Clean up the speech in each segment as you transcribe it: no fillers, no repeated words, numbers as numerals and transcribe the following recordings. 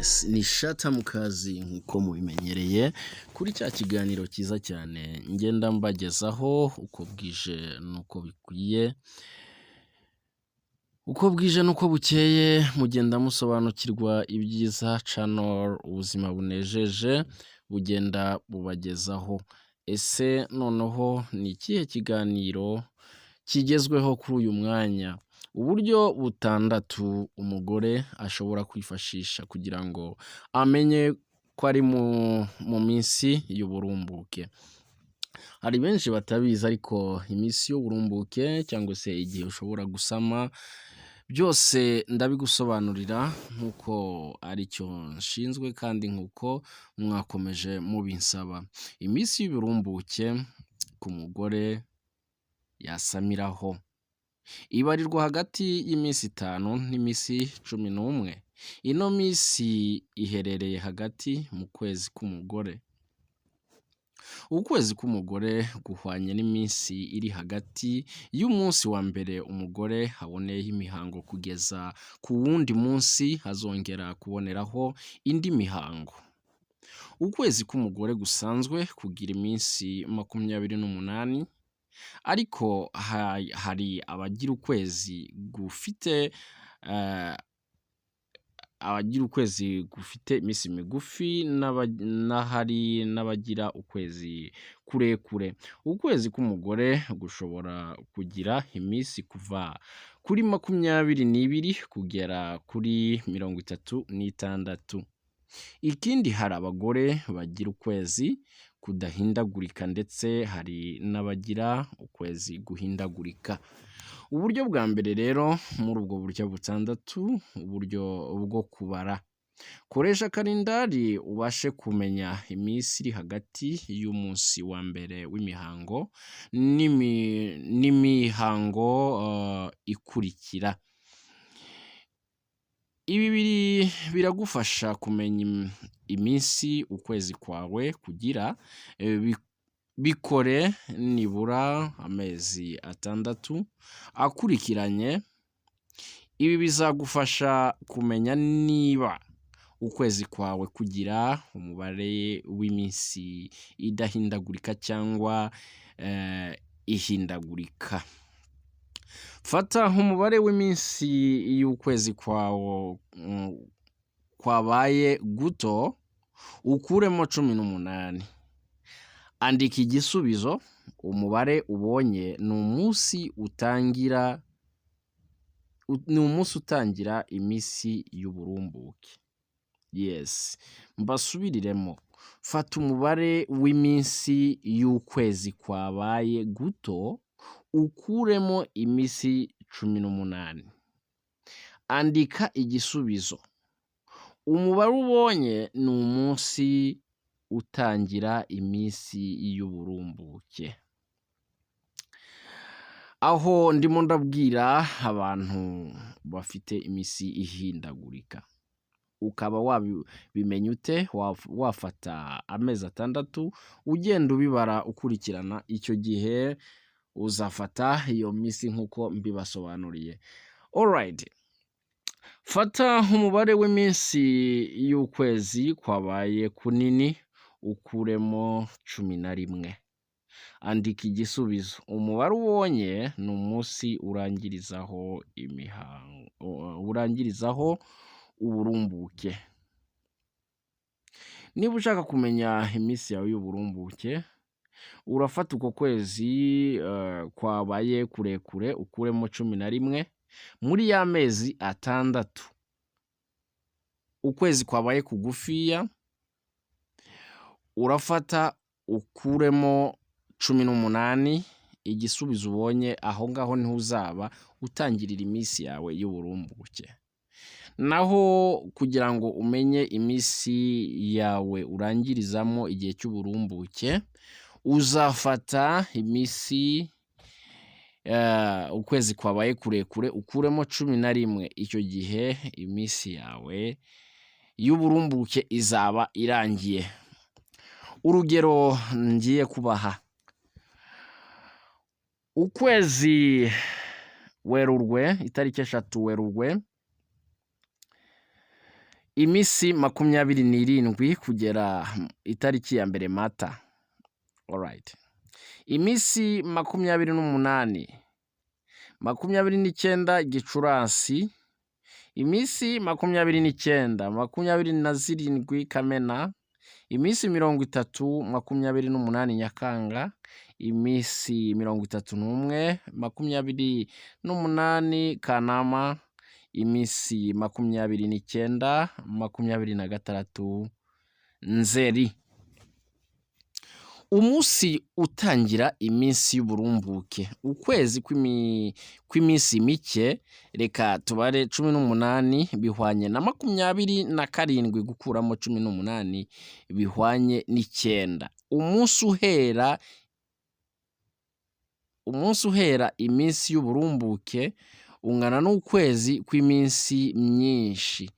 Yes, ni Shata Mukazi nk'uko mubimenyereye kuri cya kiganiro cyiza cyane ngenda mbagezaho uko bwije n'uko bikwiye, uko bwije n'uko bukeye mugenda musobanukirwa ibyiza channel Ubuzima Bunejeje bugenda bubagezaho. Ese noneho ni ikihe kiganiro kigezweho kuri uyu mwanya? Uburyo butandatu umugore ashobora kwifashisha kugira ngo amenye ko ari mu minsi y'uburumbuke. Hari benshi batabizi, ariko iminsi y'uburumbuke cyangwa se igihe ushobora gusama, byose ndabigusobanurira nk'uko aricyo nshinzwe kandi nk'uko mwakomeje mubinsaba. Iminsi y'uburumbuke ku mugore yasamiraho ibarirwa hagati y'iminsi 5 n'iminsi 11. Ino minsi iherereye hagati mu kwezi k'umugore. Ukwezi k'umugore guhwanye n'iminsi iri hagati y'umunsi wa mbere umugore aboneyeho imihango kugeza ku wundi munsi azongera kuboneraho indi mihango. Ukwezi k'umugore gusanzwe kugira iminsi 28, ariko hari abagira ukwezi gufite iminsi migufi n'ahari n'abagira ukwezi kurekure. Ukwezi k'umugore gushobora kugira iminsi kuva kuri 22 kugera kuri 36. Ikindi, hari abagore bagira ukwezi kudahindagurika ndetse hari n'abagira ukwezi guhindagurika. Uburyo bwa mbere rero muri ubwo buryo butandatu, uburyo bwo kubara. Koresha kalendari ubashe kumenya iminsi iri hagati y'umunsi wa mbere w'imihango n'imihango ikurikira. Ibi biragufasha kumenya iminsi ukwezi kwawe kugira, bikore nibura amezi 6 akurikiranye. Ibi bizagufasha kumenya niba ukwezi kwawe kugira umubare w'iminsi idahindagurika cyangwa ihindagurika. Fata umubare w'iminsi y'ukwezi kwawe kwabaye guto, ukuremo 18. Andika igisubizo, umubare ubonye ni umunsi utangira iminsi y'uburumbuke. Yes, mbasubiriremo: fata umubare w'iminsi y'ukwezi kwabaye guto, ukuremo iminsi 18. Andika igisubizo, umubare ubonye ni umunsi utangira iminsi y'uburumbuke. Aho ndimo ndabwira abantu bafite iminsi ihindagurika. Ukaba wabimenya ute? Wafata amezi 6 ugenda ubibara ukurikirana, icyo gihe uzafata iyo minsi nk'uko mbibasobanuriye. Alright. Fata umubare w'iminsi y'ukwezi kwabaye kunini, ukuremo 11. Andika igisubizo, umubare ubonye ni umunsi urangirizaho imihango, urangirizaho uburumbuke. Niba ushaka kumenya iminsi yawe y'uburumbuke, urafata uko kwezi kwabaye kurekure ukuremo 11 muri ya mezi 6. Ukwezi kwabaye kugufiya urafata ukuremo 18, igisubizo ubonye aho ngaho niho uzaba utangirira iminsi yawe y'uburumbuke. Naho kugira ngo umenye iminsi yawe urangirizamo igihe cy'uburumbuke, uzafata iminsi ukwezi kwabaye kurekure ukuremo 11, icyo gihe iminsi yawe y'uburumbuke izaba irangiye. Urugero ngiye kubaha: ukwezi Werurwe, itariki 3 Werurwe, Iminsi 27 kugera itariki ya 1 Mata. Alright. Iminsi 28, 29 Gicurasi, iminsi 29, 27 Kamena, iminsi 30, 28 Nyakanga, iminsi 31, 28 Kanama, iminsi 29, 26 Nzeri. Umunsi utangira iminsi y'uburumbuke, ukwezi kw'iminsi mike, reka tubare 18 bihwanye na 27 gukuramo 18 bihwanye n'9. Umunsi uhera iminsi y'uburumbuke ungana n'ukwezi kw'iminsi myinshi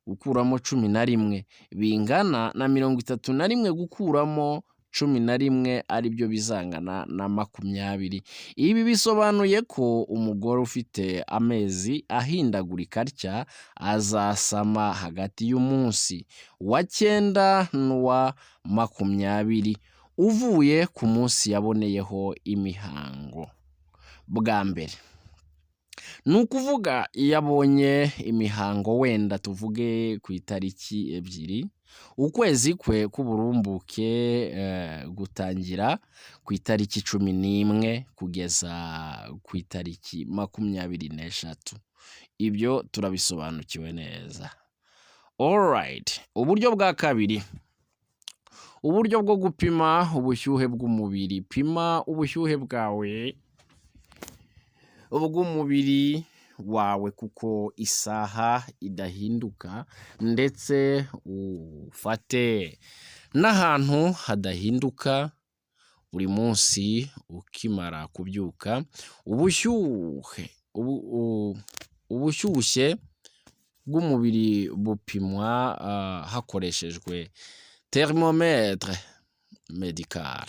gukuramo 11 bingana na 31 gukuramo 11, aribyo bizangana na 20. Ibi bisobanuye ko umugore ufite amezi ahindagurika atya azasama hagati y'umunsi wa 9 n'uwa 20 uvuye ku munsi yaboneyeho imihango bwa mbere. Ni ukuvuga iyo abonye imihango, wenda tuvuge ku itariki 2, ukwezi kwe k'uburumbuke gutangira ku itariki 11 kugeza ku itariki 23. Ibyo turabisobanukiwe neza. Alright. Uburyo bwa kabiri, uburyo bwo gupima ubushyuhe bw'umubiri. Pima ubushyuhe bwawe bw'umubiri wawe kuko isaha idahinduka, ndetse ufate n'ahantu hadahinduka buri munsi ukimara kubyuka. Ubushyushye bw'umubiri bupimwa hakoreshejwe thermomètre médical.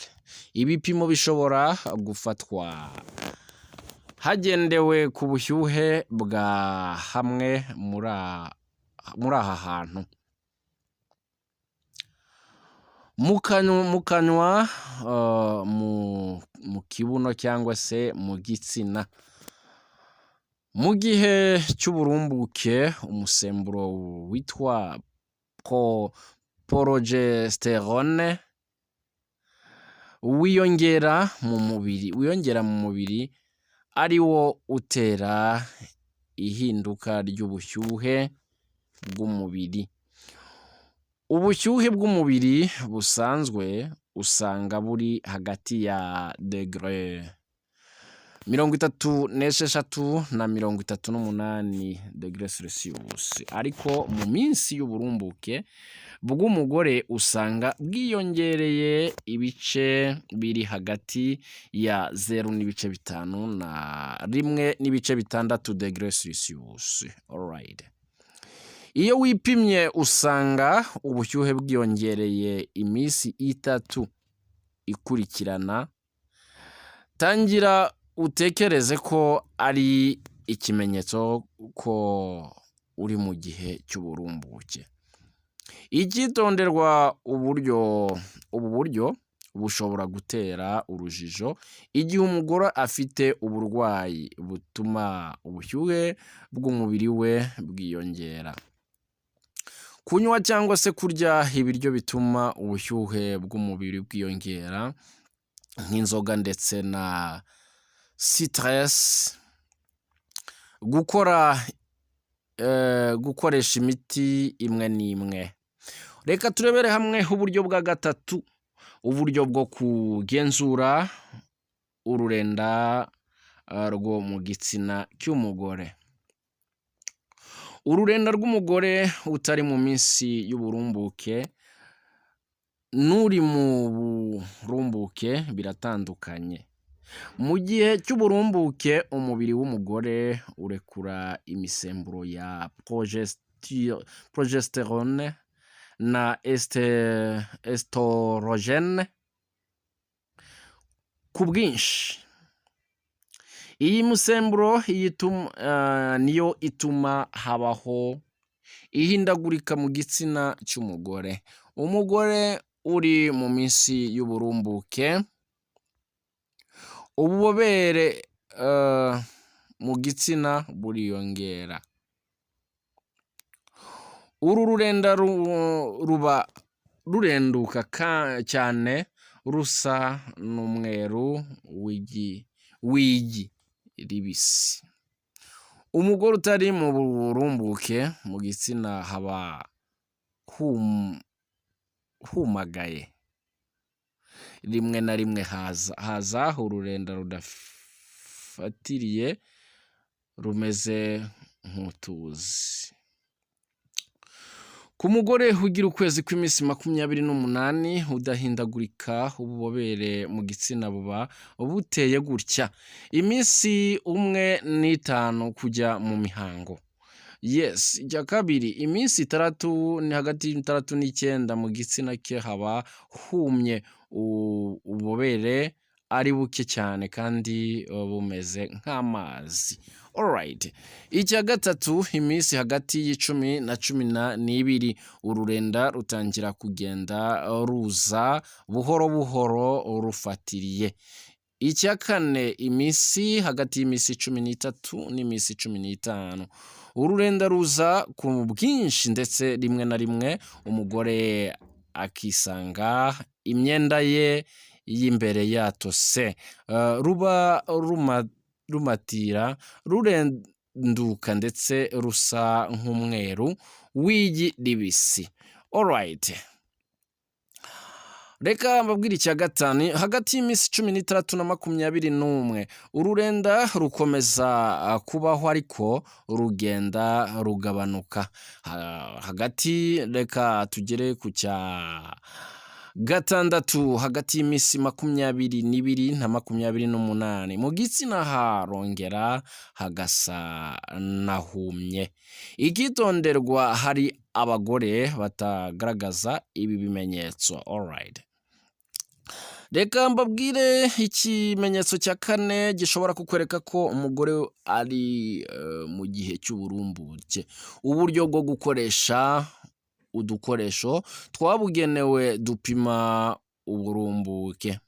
Ibipimo bishobora gufatwa hagendewe ku bushyuhe bwa hamwe muri aha hantu: mu kanwa, mu kibuno cyangwa se mu gitsina. Mu gihe cy'uburumbuke, umusemburo witwa progestérone wiyongera mu mubiri, ari wo utera ihinduka ry'ubushyuhe bw'umubiri. Ubushyuhe bw'umubiri busanzwe usanga buri hagati ya dogere 36 na 38 dogere Celsius, ariko mu minsi y'uburumbuke bw'umugore usanga bwiyongereye ibice biri hagati ya 0.5 na 1.6 dogere Celsius. Alright. Iyo wipimye usanga ubushyuhe bwiyongereye iminsi 3 ikurikirana, tangira utekereze ko ari ikimenyetso ko uri mu gihe cy'uburumbuke. Icyitonderwa: ubu buryo bushobora gutera urujijo igihe umugore afite uburwayi butuma ubushyuhe bw'umubiri we bwiyongera. Kunywa cyangwa se kurya ibiryo bituma ubushyuhe bw'umubiri bwiyongera nk'inzoga ndetse na stress, gukoresha imiti imwe n'imwe. Reka turebere hamwe uburyo bwa gatatu, uburyo bwo kugenzura ururenda rwo mu gitsina cy'umugore. Ururenda rw'umugore utari mu minsi y'uburumbuke n'uri mu burumbuke biratandukanye. Mu gihe cy'uburumbuke, umubiri w'umugore urekura imisemburo ya progestérone na œstrogène ku bwinshi. Iyi musemburo niyo ituma habaho Ihindagurika mu gitsina cy'umugore. Umugore uri mu minsi y'uburumbuke, ububobere mu gitsina buriyongera. Uru rurenda ruba rurenduka cyane, rusa n'umweru w'igi ribisi. Umugore utari mu burumbuke, mu gitsina haba humagaye. Rimwe na rimwe haza ururenda rudafatiriye, rumeze nk'utuzi. Ku mugore ugira ukwezi kw'iminsi 28 udahindagurika, ububobere mu gitsina buba buteye gutya: iminsi 1 n'5 kujya mu mihango. Yes, icya kabiri, iminsi 6 ni hagati y'itandatu n'icyenda mu gitsina ke haba humye, ububobere ari buke cyane kandi bumeze nk'amazi. Alright. Icya gatatu, iminsi hagati y'10 na 12 ururenda rutangira kugenda ruza buhoro buhoro rufatiriye. Icya kane, iminsi hagati y'iminsi 13 n'iminsi 15 ururenda ruza ku bwinshi, ndetse rimwe na rimwe umugore akisanga imyenda ye y'imbere yatose. Ruba rumatira, rurenduka ndetse rusa nk'umweru w'igi ribisi. Alright. Reka mbabwire icya gatanu: hagati y'iminsi 16 na 21 ururenda rukomeza kubaho ariko rugenda rugabanuka. Hagati, reka tugere ku cya gatandatu: hagati y'iminsi 22 na 28 mu gitsina harongera hagasa n'ahumye. Icyitonderwa: hari abagore batagaragaza ibi bimenyetso. Alright. Reka mbabwire ikimenyetso cya kane gishobora kukwereka ko umugore ari mu gihe cy'uburumbuke: uburyo bwo gukoresha udukoresho twabugenewe dupima uburumbuke.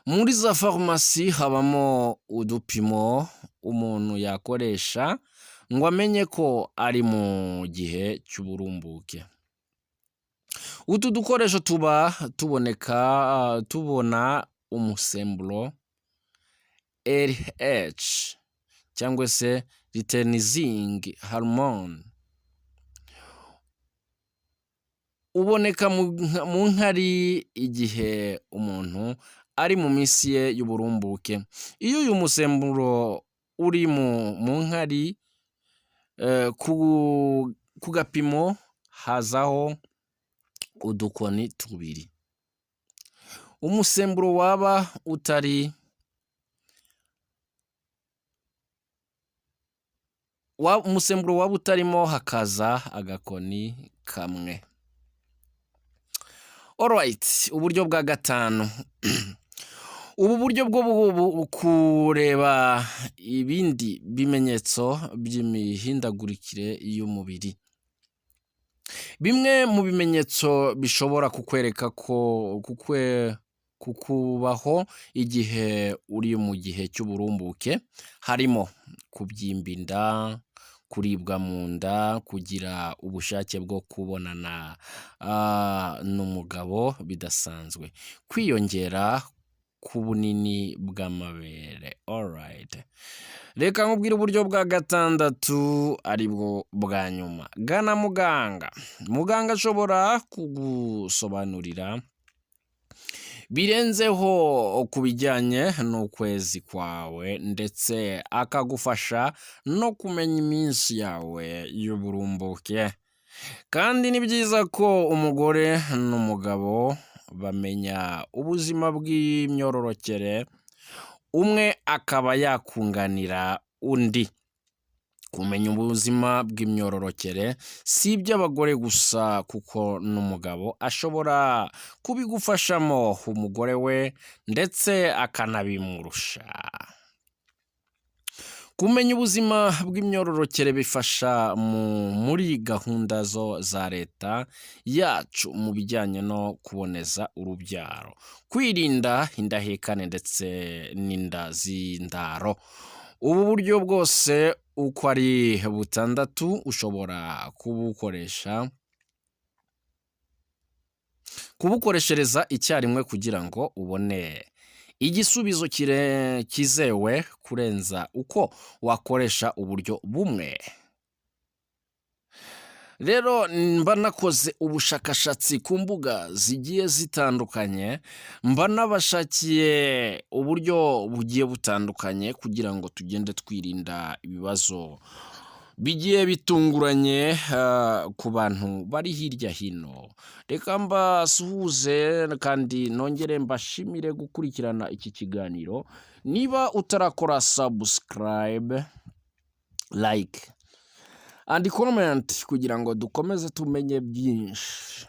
Muri za farumasi habamo udupimo umuntu yakoresha ngo amenye ko ari mu gihe cy'uburumbuke. Utu dukoresho tuba tuboneka, tubona umusemburo LH cyangwa se luteinizing hormone, uboneka mu nkari igihe umuntu ari mu minsi ye y'uburumbuke. Iyo uyu musemburo uri mu nkari, ku gapimo hazaho udukoni tubiri. Umusemburo waba utari, umusemburo waba utarimo hakaza agakoni kamwe. Alright, uburyo bwa gatanu. Ubu buryo bwo kureba ibindi bimenyetso by'imihindagurikire y'umubiri. Bimwe mu bimenyetso bishobora kukwereka ko kukubaho igihe uri mu gihe cy'uburumbuke harimo kubyimba inda, kuribwa mu nda, kugira ubushake bwo kubonana n'umugabo bidasanzwe, kwiyongera k'ubunini bw'amabere. Alright. Reka nkubwire uburyo bwa gatandatu aribwo bwa nyuma. Gana muganga. Muganga ashobora kugusobanurira birenzeho ku bijyanye n'ukwezi kwawe, ndetse akagufasha no kumenya iminsi yawe y'uburumbuke. Kandi ni byiza ko umugore n'umugabo bamenya ubuzima bw'imyororokere, umwe akaba yakunganira undi. Kumenya ubuzima bw'imyororokere si iby'abagore gusa, kuko n'umugabo ashobora kubigufashamo umugore we, ndetse akanabimurusha. Kumenya ubuzima bw'imyororokere bifasha muri gahunda zo za leta yacu mu bijyanye no kuboneza urubyaro, kwirinda indahekane ndetse n'inda z'indaro. Ubu buryo bwose uko ari butandatu ushobora kubukoreshereza icyarimwe kugira ngo ubone igisubizo cyizewe kurenza uko wakoresha uburyo bumwe. Rero mba nakoze ubushakashatsi ku mbuga zigiye zitandukanye, mba nabashakiye uburyo bugiye butandukanye kugira ngo tugende twirinda ibibazo bigiye bitunguranye ku bantu bari hirya hino. Reka mbasuhuze kandi nongere mbashimire gukurikirana iki kiganiro. Niba utarakora subscribe, like and comment kugira ngo dukomeze tumenye byinshi.